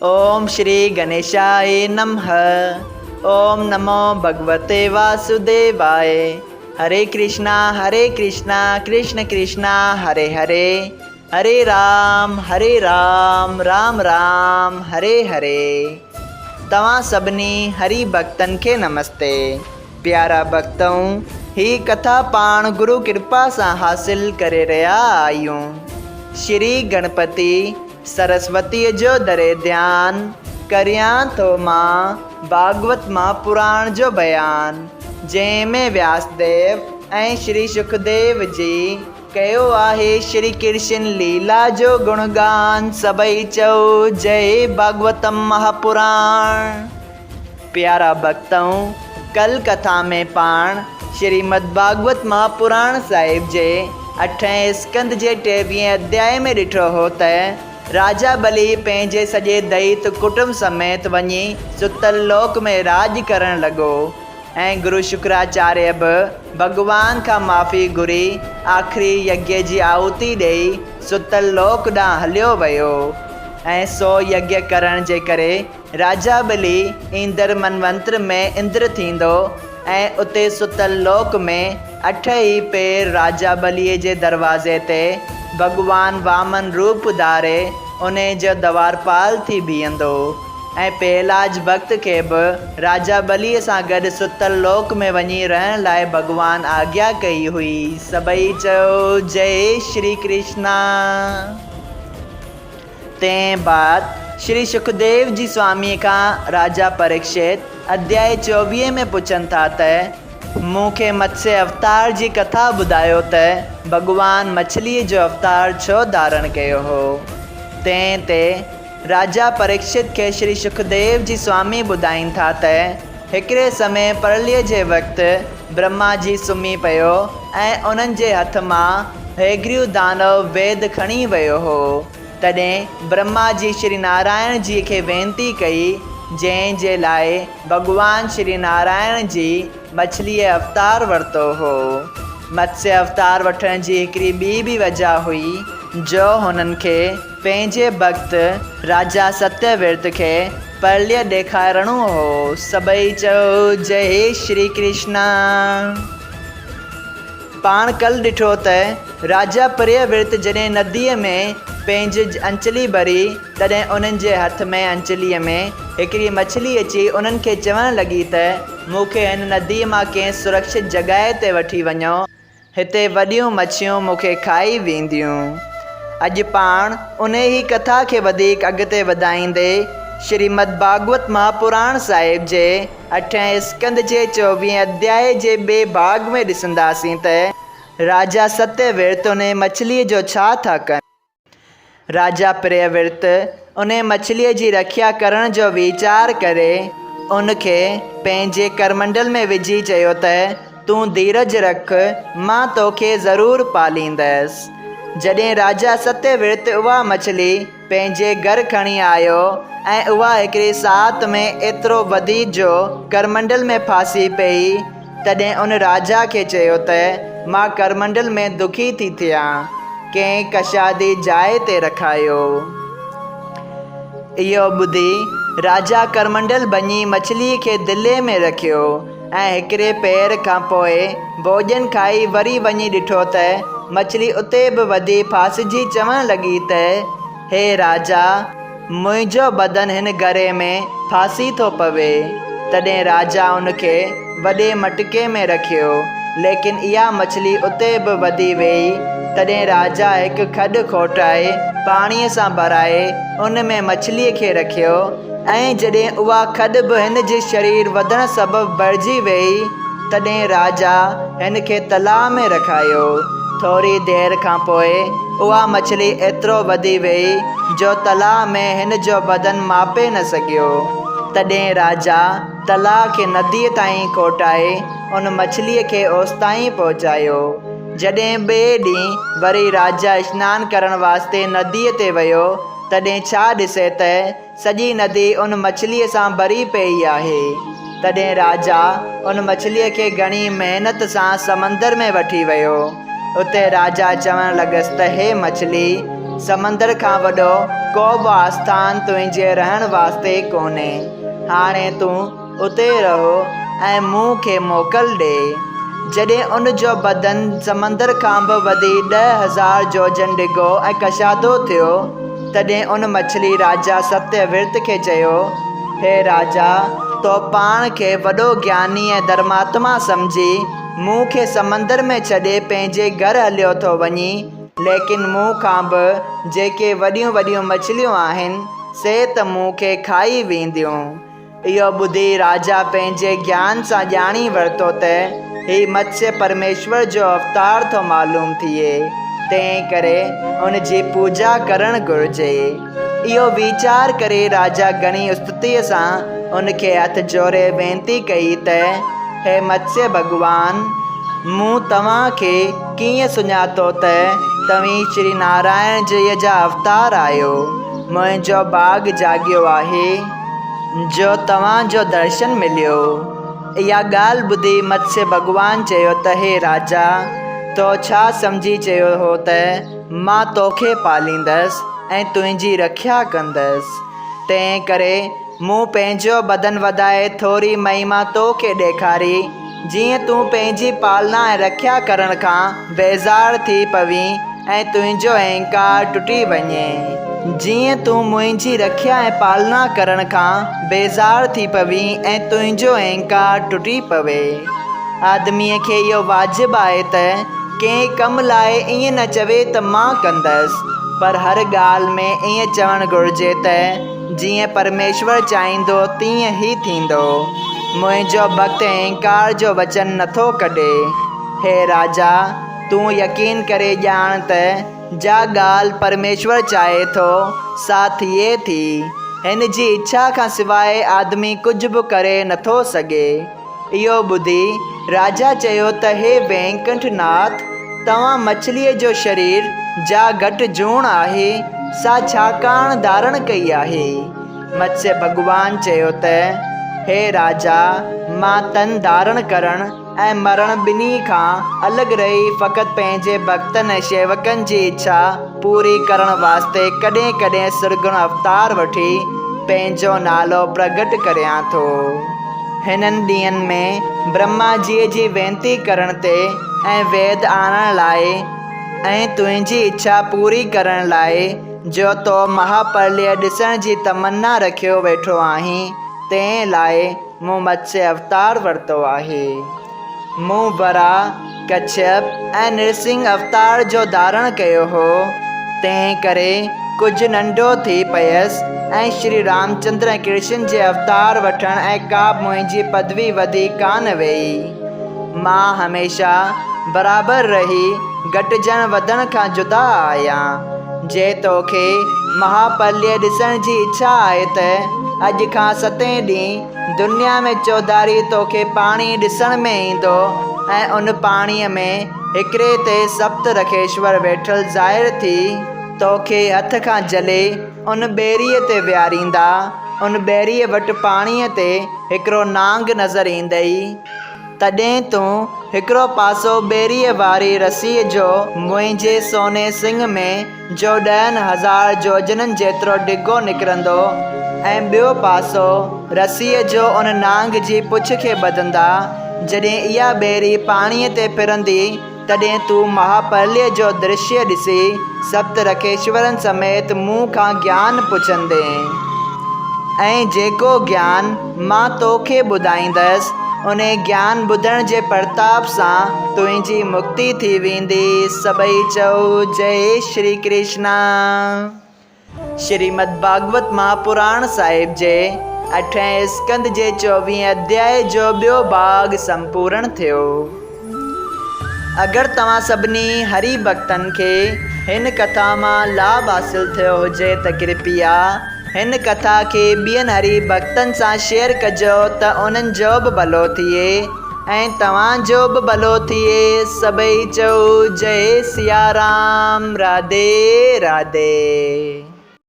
اوم شري گنيشاء نمھ اوم نمو ڀڳوتي واسوديواء هري ڪرشنا هري ڪرشنا ڪرشن ڪرشنا هري هري هري رام هري رام رام رام هري هري توهان سڀني هري ڀڳتن کي نمستي پيارا ڀڳتؤ هي ڪٿا پاڻ گرو ڪرپا سان حاصل ڪري رهيا آهيون شري گڻپتي سرسوتيء جو دري ڌيان ڪريان ٿو مان ڀاڳوت مھاپراڻ جو بيان، جنھن ۾ وياسديو ۽ شري شڪديو جي ڪيو آھي شري ڪرشن ليلا جو گڻگان، سڀئي چئو جئي ڀاڳوتم مھاپراڻ. پيارا ڀڳتؤ! ڪل ڪٿا ۾ پاڻ شريمد ڀاڳوت مهاپراڻ صاحب جي اٺين اسڪنڌ جي ٽيويهين اڌيائي ۾ ڏٺو هو ته راجا ٻلي پنهنجي سڄي دئيت ڪٽنب سميت وڃي ستل لوڪ ۾ راڄ ڪرڻ لڳو ۽ گرو شڪراچاريه به ڀڳوان کان معافي گهري آخري يگيه جي آهوتي ڏيئي ستل لوڪ ڏانهن هليو ويو ۽ سو يگيه ڪرڻ جي ڪري راجا ٻلي ايندڙ منونتر ۾ اندر ٿيندو ۽ اتي ستل لوڪ ۾ اٺ ئي پير راجا ٻليء جي دروازي تي ڀڳوان وامن روپ ڌاري انهي جو دوارپال ٿي بيهندو ۽ پهلاج ڀڳت کي به راجا ٻليء سان گڏ ستل لوڪ ۾ وڃي رهڻ لاء ڀڳوان آگيا ڪئي هئي. سڀئي چيو جئي شري ڪرشنا. تنهن بعد شري شڪديو جي سواميء کان راجا پريڪشت اڌيائي 24 ۾ پڇن ٿا ته، مون کي متسيه اوتار جي ڪٿا ٻڌايو ته ڀڳوان مڇليء جو اوتار ڇو ڌارڻ ڪيو هو؟ تنهن تي راجا پريڪشت کي شري شڪديو جي سوامي ٻڌائين ٿا ته، هڪڙي سمي پرليه جي وقت برهما جي سمهي پيو ۽ انهن جي هٿ مان هيگريو دانو ويد کڻي ويو هو. تڏهن برهما جي شري نارائڻ جي کي وينتي ڪئي، جنهن جي لاء ڀڳوان شري نارائڻ جي مڇليء اوتار ورتو هو. متسيه اوتار وٺڻ جي هڪڙي ٻي به وجهه هئي، جو هنن کي پنهنجي ڀڳت راجا ستيه ورت کي پرليه ڏيکارڻو هو. سڀئي چيو جئي شري ڪرشنا. پاڻ ڪل ڏٺو ته راجا پريه ورت جڏهن نديء ۾ پنهنجي انچلي ڀري تڏهن انهن جي هٿ ۾ انچليء ۾ هڪڙي مڇلي اچي انهن کي چوڻ لڳي ته مون کي هن نديء مان ڪنهن سرڪشت جڳهه تي وٺي وڃو. هتي وڏيون مڇيون مون کي کائي وينديون. اڄ پاڻ انهي ئي ڪٿا کي وڌيڪ اڳتي وڌائيندي شريمد ڀاڳوت مهاپراڻ صاحب جي اٺين اسڪنڌ جي چوويهين اڌيائي جي ٻئي ڀاڳ ۾ ڏسنداسين ته راجا ستيه ورت انهي مڇليء جو ڇا ٿا ڪن. راجا پريورت انهي مڇليء جي رکيا ڪرڻ جو ويچار ڪري، ان کي پنهنجي ڪرمنڊل ۾ وجهي چيو ته، تون ڌيرج رک، مان توکي ضرور پاليندس. جڏهن راجا ستيورت اها مڇلي پنهنجي گهر کڻي آيو ۽ اها هڪڙي ساعت ۾ ايترو وڌي جو ڪرمنڊل ۾ ڦاسي پيئي، تڏهن ان راجا کي چيو ته، مان ڪرمنڊل ۾ دکي ٿي ٿيان، ڪنهن ڪشادي جاء تي رکايو. اهو ٻڌي راجا ڪرمنڊل ڀڃي مڇليء کي دلي ۾ رکيو ۽ هڪڙي پهر کان پوء ڀوڄن کائي وري وڃي ڏٺو ته مڇلي اتي به وڌي ڦاسجي چوڻ لڳي ته، هي راجا! منهنجو بدن هن گهري ۾ ڦاسي ٿو پوي. تڏهن راجا ان کي وڏي مٽڪي ۾ رکيو، ليڪن اها مڇلي اتي به وڌي ويئي. تڏهن راجا هڪ کڏ کوٽائي پاڻيء سان ڀرائي ان ۾ مڇليء کي رکيو، ۽ جڏهن اها کڏ به هن جي شرير وڌڻ سبب ڀرجي ويئي، تڏهن راجا هن کي تلاء ۾ رکايو. ٿوري دير کان پوء اها مڇلي ايترو وڌي ويئي جو تلاء ۾ هن جو بدن ماپي نه سگهيو. تڏهن راجا تلاء کي نديء تائين کوٽائي ان مڇليء کي اوستائين پهچايو. جڏهن ٻئي ڏينهن وري راجا اشنان ڪرڻ واسطي نديء تي ويو، تڏهن ڇا ڏسي ته سڄي ندي ان مڇليء سان ڀري پيئي آهي. تڏهن راجا ان مڇليء کي گهڻي محنت سان سمندر ۾ وٺي ويو. اتي راجا چوڻ لڳس ته هي مڇلي! سمندر کان وڏو ڪو به آسٿان تنهنجي رهڻ واسطي ڪونهي. هاڻي تون اتي رهو ۽ مون کي موڪل ڏي. جڏهن ان جو بدن سمندر کان به وڌي 10,000 جوجن ڊگهو ۽ ڪشادو ٿيو، تڏهن ان مڇلي راجا ستيه ورت کي چيو، هي راجا! تو پاڻ کي وڏو گياني ۽ ڌرماتما سمجهي، مون کي سمندر ۾ ڇڏي پنهنجي گهر هليو ٿو وڃين، ليڪن مون کان به جيڪي وڏيون وڏيون مڇليون آهن، سي ته مون کي کائي وينديون. اهو ٻڌي راجا پنهنجي گيان سان ڄاڻي ورتو ته هي متسيه پرميشور جو اوتار ٿو معلوم ٿئي، تنهن ڪري ان جي پوڄا ڪرڻ گهرجي. اهو ويچار ڪري راجا گهڻي استتيء سان ان کي هٿ جوڙي وينتي ڪئي ته، هي متسيه ڀڳوان! مون توهان کي ڪيئن سڃاتو ته توهين شري نارائڻ جيء جا اوتار آهيو؟ منهنجو ڀاڳ جاڳيو آهي. جو توهان جو درشن مليو. اها ڳالهه ٻڌي متسيه ڀڳوان چيو ته هي راجا! تو ڇا سمجهي چيو هو ته مان توکي پاليندس ۽ تنهنجي رکيا ڪندس. تنهن ڪري مون پنهنجو بدن وڌائي ٿوري مهما تو کي ڏيکاري، جيئن تون پنهنجي پالنا ۽ رکيا ڪرڻ کان بيزار ٿي پوين ۽ تنهنجو اهنڪار ٽٽي وڃي. جيئن تون منهنجي رکيا ۽ پالنا ڪرڻ کان بيزار ٿي پوين ۽ تنهنجو اهنڪار ٽٽي پوي. آدميء کي اهو واجب آهي ته ڪنهن ڪم لاء ائين نه چوي ته مان ڪندس، پر هر ڳالهه ۾ ائين چوڻ گهرجي ته جيئن پرميشور چاهيندو تيئن ئي ٿيندو. منهنجو ڀڳت اهنڪار جو وچن نٿو ڪڍي. هي راجا! تون يقين ڪري ڄاڻ ته جا ڳالهه پرميشور چاهي ٿو، سا ٿئي ٿي. هن جي اڇا کان سواء آدمي ڪجهه به ڪري نٿو سگهي. اهو ٻڌي راجا چيو ته هي وينڪنٺ ناٿ! توهان مڇليء جو شرير، جا گهٽ جوڻ آهي، سا ڇاڪاڻ ڌارڻ ڪئي آهي؟ متسيه ڀڳوان چيو ته هي راجا! مان تن ڌارڻ ڪرڻ ۽ مرڻ ٻنهي کان الڳ رهي فقط پنهنجي ڀڳتن ۽ شيوڪن جي اڇا پوري ڪرڻ واسطي ڪڏهن ڪڏهن سرگڻ اوتار وٺي پنهنجو نالو پرگهٽ ڪريان ٿو. هنن ڏينهن ۾ برهما جيء جي وينتي ڪرڻ تي ۽ ويد آڻڻ لاء ۽ تنهنجي اڇا پوري ڪرڻ لاء جو تو مهاپرليه ڏسڻ جي تمنا رکيو ويٺو آهين، تنهن لاء مون متسيه اوتار ورتو آهي. مون وراهه، ڪڇيپ ۽ نرسنگهه اوتار جو ڌارڻ ڪيو هو، تنهن ڪري ڪجهه ننڍو ٿي پيس ۽ شري رامچندر ۽ ڪرشن جي اوتار وٺڻ ۽ ڪا به منهنجي پدوي وڌي ڪانه ويئي. مان هميشه برابر رهي گهٽجڻ وڌڻ کان جدا آهيان. جي توکي مهاپرليه ڏسڻ جي اڇا آهي ته اڄ کان ستين ڏينهن دنيا ۾ چوڌاري توکي پاڻي ڏسڻ ۾ ايندو ۽ ان پاڻيء ۾ هڪڙي تي سپت رکيشور ويٺل ظاهر ٿي توکي هٿ کان جهلي ان ٻيڙيء تي ويهاريندا. ان ٻيڙيء وٽ پاڻيء تي هڪڙو نانگ نظر ايندئي. تڏهن تون هڪڙو پاسو ٻيڙيء واري رسيء جو منهنجي سوني سڱ ۾، جو 10,000 جوجنن جيترو ڊگهو نڪرندو، ۽ ٻيو پاسو رسيء جو ان نانگ جي پڇ کي ٻڌندا. جڏهن اها ٻيڙي پاڻيء تي ڦرندي، تڏهن تون مهاپرليه جو درشيه ڏسي سپت رکيشورن سميت مون کان گيان پڇندين، ۽ جيڪو گيان مان تو کي ٻڌائيندس، انهي گيان ٻڌڻ جي پرتاب سان تنهنجي مڪتي ٿي ويندي. سڀئي چئو، جئي شري ڪرشنا. شريمد ڀاڳوت مهاپراڻ صاحب جي اٺين اسڪنڌ جي چوويهين اڌيائي جو ٻيو ڀاڳ سمپورڻ ٿيو. اگر توهان سڀني هري ڀڳتن کي هن ڪٿا مان لاڀ حاصل ٿيو هجي ته ڪرپيا هن ڪٿا کي ٻين هري ڀڳتن سان شيئر ڪجو ته انهن جو به ڀلو ٿئي ۽ توهان جو به ڀلو ٿئي سڀئي چئو جئي سيارام راڌي راڌي.